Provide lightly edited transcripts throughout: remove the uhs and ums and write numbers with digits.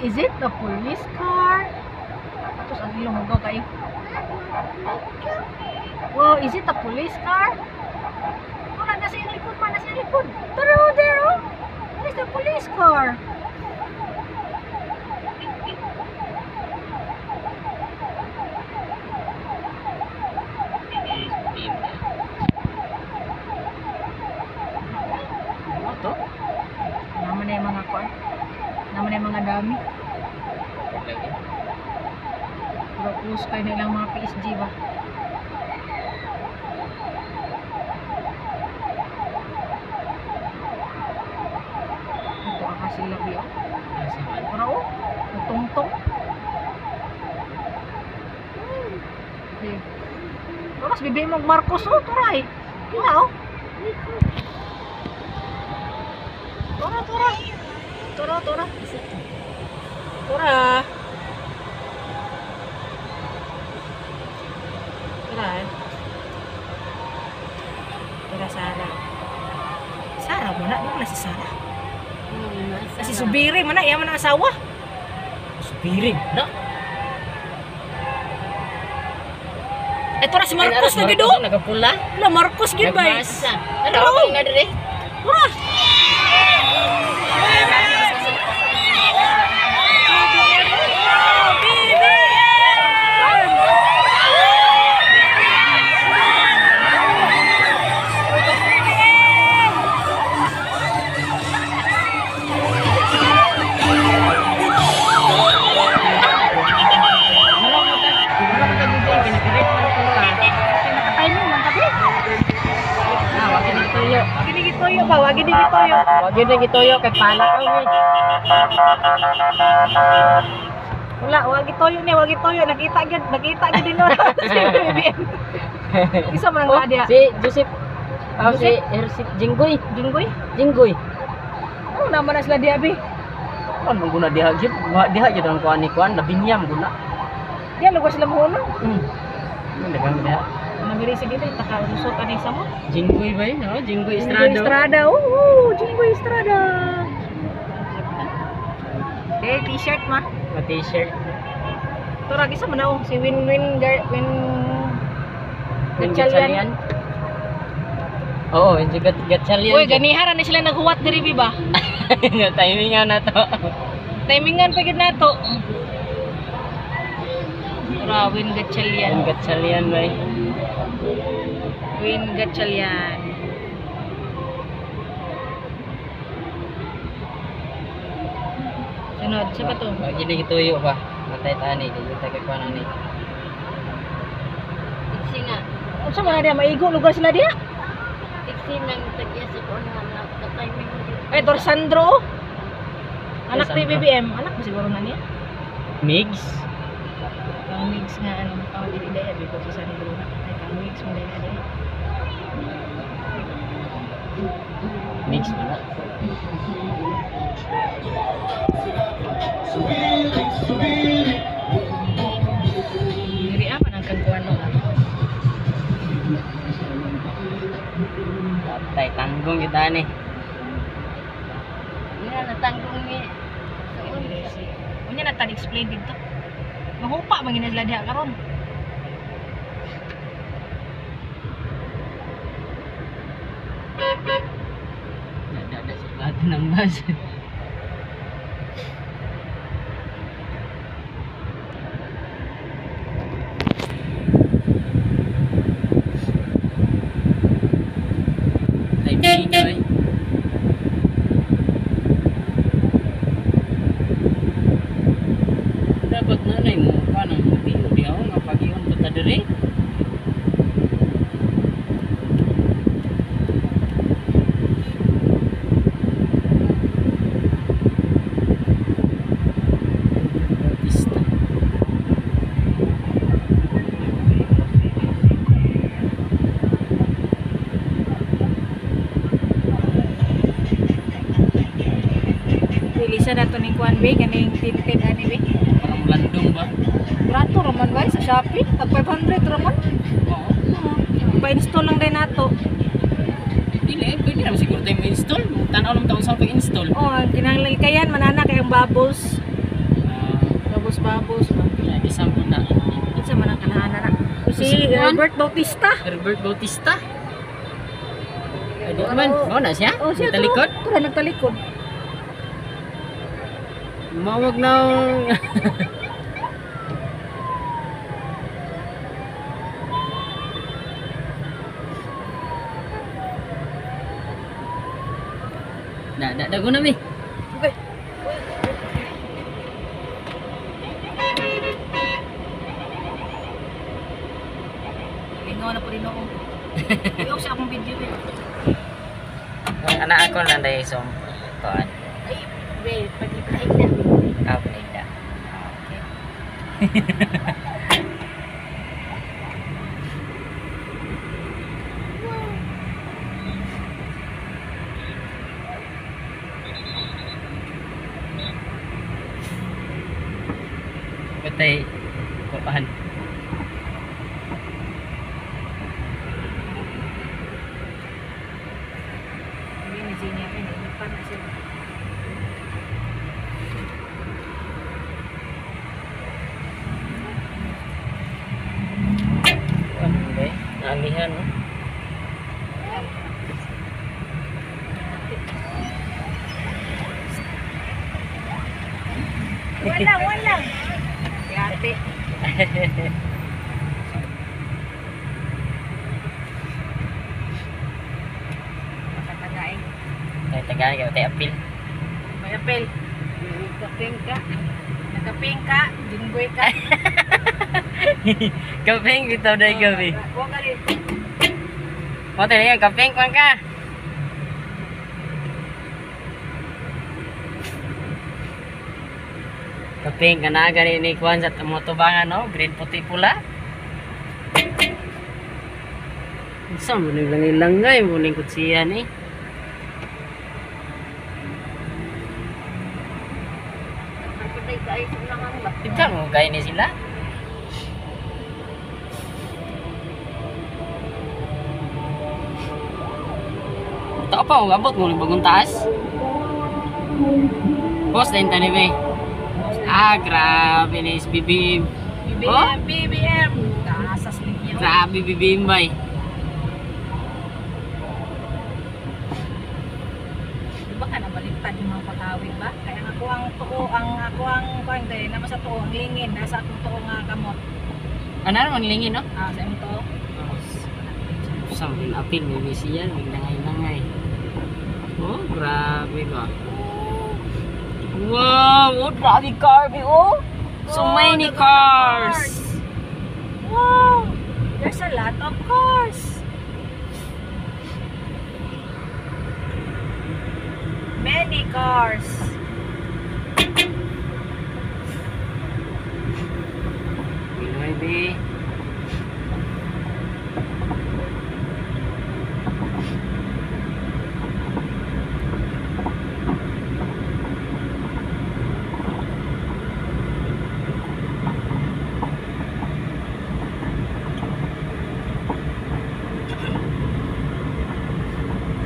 Is it the police car? Tapos ang ilong hugaw kayo. Wow, is it a police car? Wala, nasa iyong likod man, nasa iyong likod. Tara, oh, there, oh. Where's the police car? Ano to? Naman na yung mga kuan. Naman na yung mga dami. Pero close kayo na ilang mga PSG ba? Ito ka sila biyo. Asa man? Ora oh, nagtungtong. Okay. Oras bibig mo Marcos oh, turay. Kina oh. Tora, tora. Tora, tora. Tora. Tora. Tora Sara. Sara mo na, di mo na si Sara. Si Subiri man na, iya man ang asawa. Subiring na. Ito ra si Marcos na gid oh. Nagapula. La Marcos gid bay. Nagmasa. Ano ba nga dire? Tora. Gitoyo ba? Wagi di gitoyo. Wagi di gitoyo kay pala ka eh. Wala, wagi toyo ni, wagi toyo. Nakita gyud, nakita gyud din si BBM. Isa man ang dia. Si Joseph. Oh, si Joseph Jinggoy. Jinggoy? Jinggoy. Ano naman na sila diha bi? Kan man guna diha gyud. Diha gyud ang kuan ni kuan labinyam guna. Diha lugar sila mo. Daghang diha. Namiri si dito taka lusot ani sa mo. Jinggoy ba yun? Oh, Jinggoy Estrada. Jinggoy Estrada. Oh, Jinggoy Estrada. Eh, t-shirt ma. Ma t-shirt. Tora gisa man oh, si Win Win Gar Win Win Gatchalian. Oo, Win Gatchalian. Uy, ganiharan ni sila naghuwat diri bi ba? Timingan na to. Timingan pa gid nato. Tora Win Gatchalian. Win Gatchalian bay. Win Gatchalian. Sunod, sa pa to? Wagi na gituyo ba? Matay tani, di ta kay kuan ani. Tiksi nga. Unsa man na diha maigo lugar sila diha? Tiksi nang tagya sa kuan nga na timing mo. Ay, Dor Sandro. Anak ni Sandro. BBM, anak ba siguro na niya? Migs. Kang Migs nga ano, oh, dili daya biko si Sandro na. Ay, kang Migs mo daya daya. Migs wala. Diri aman ang kangkuan no. Patay tanggong kita ani. Nga natanggong ni sa unsa. Unya na tan explain dito. Mahupa man gina sila diha karon. Dada sa lahat ng bus. Timing ay. Dapat nanay mo pa nang mutino di ako nga pagiyon pa ta diri. Bautista. Release na to ning kuan be kaning tinted ani be. Parang landong ba? Brato raman ba sa Shopee? Tag 500 raman. Oo. Pa-install lang din nato. Dili, pwede naman siguro tayo ma-install. Tanaw lang taon sa pag-install. Oh, kinahanglan kayan manana kay ang bubbles. Pabos ba? Lagi na. Kinsa man ang kanahana na? Si Si Juan? Herbert Bautista. Herbert Bautista. Ay, di man. Mao na siya? Oh, siya Talikod? Tura nagtalikod. Mawag na. Da, da, dago na mi. Okay. Lingaw na po rin ako. Ayaw sa akong video eh. Ang anak ako lang dahil sa kuan. Ay, wait, pag-ipahin na. Ah, paligda. Okay. Patay kuan. Hindi ni Genia pa, hindi pa na siya. Kuan ba? Naalihan no. Wala, wala. Yate. Makatagain. Tay tagaan kay tay apil. May apel. Kaping ka. Nagaping ka, jinggoy ka. Kaping bitaw dai gabi. Huwag ka rin. Mo tayo kaping kuan ka. Kaping kana gani ni kuan sa mga tubangan no, green puti pula. Unsa mo ning langay-langay mo ning kutsiyan eh. Pagpatay ka ay sa ulangan ba? Kita mo gay ni sila. Tao pa, abot mo ning bagong taas. Boss, din tani be. Ah, grabe ni BBM. BBM, Oh? BBM. Taasas ninyo. Grabe BBM bay. Di ba ka nabaliktad yung mga pagawin ba? Kaya ang ako ang tuo, ang ako ang kuan dahil naman sa tuo, ang lingin, nasa akong tuo nga kamot. Ano naman lingin no? Ah, sa imong tuo. Sa mga apil ni siya, nagdangay-dangay. Oh, grabe ba? Wow, oh, grabe car, be, oh. So Oh, many daghan cars. Wow! There's a lot of cars. Many cars. Pinoy, be.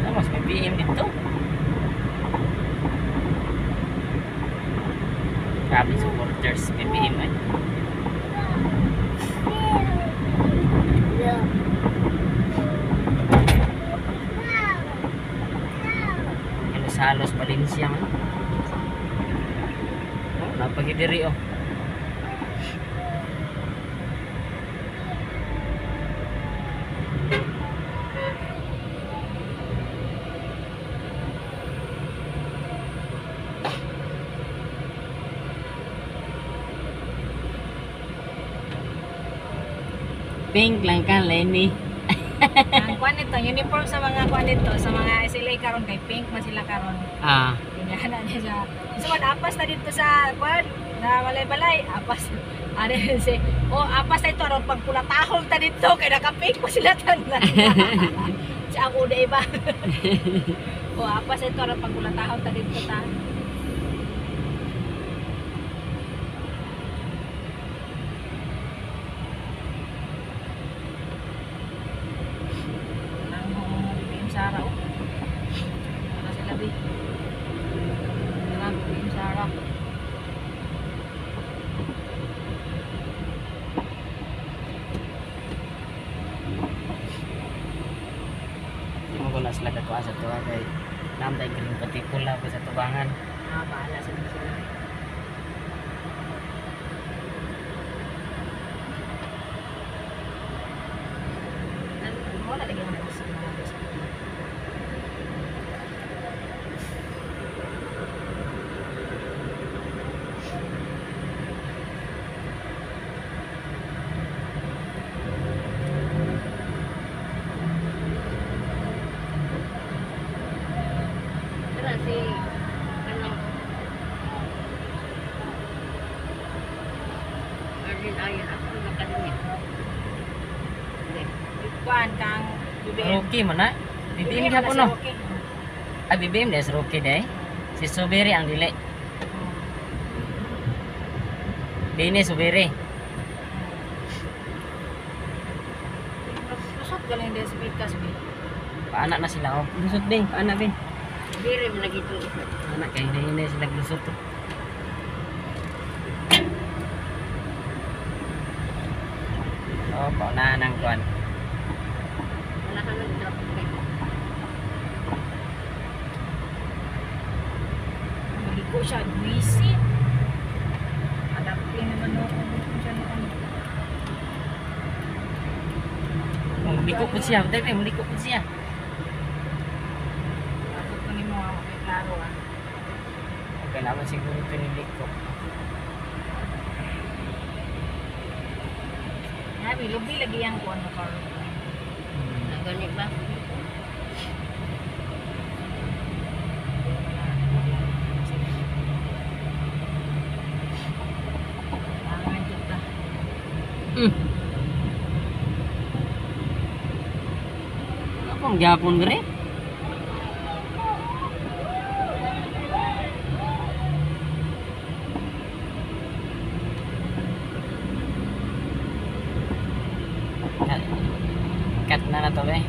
Ah, mas may BM dito. Grabe supporters, may BM eh. Halos-halos Valencia man. Oh, napagidiri oh. Pink lang ka, Lenny. Ang kuan nito, uniform sa mga kuan nito, sa mga SLA karon kay pink man sila karon. Ah, Ganyan na niya siya. So man apas na dito sa kuan na balay-balay, apas. Ano yun si, oh apas na ito aron pagpulatahong ta dito kay naka-pink pa sila tanan. Sa ako na iba. Oh apas na ito aron pagpulatahong ta dito ta. Ang BBM Sara oh. Wala sila bi. Wala BBM Sara. kuha sa tuwa kay namday green pati pula pa sa tubangan. Ah, bahala sa sila. Mo na lagi ang boss ng mga boss. Tara si kanang Arlene ayon ako makadungit. Kuan kang BBM. Rookie man na. BBM gyapon no. Okay. Ah, BBM des rookie day. Si Subiri ang dili. Dini Subiri. Lusot galing din si Pikas bi. Paana na sila oh. Lusot din, paana bin. Bire man lagi itong isa. Paana kay dini sila lusot to. Oh, pauna nang kuan. Wala ka nag-drop kay. Maliko siya, greasy. Adapte naman no kung siya no. Muliko po siya, dai muliko po siya. Abot ko nimo ah, okay klaro ah. Okay naman siguro ito ni Liko. Nabi, lubi lagi ang kuan mo car. Gani ba? Kailangan jud ta. Ano pong gyapon gre? Cut na na to eh.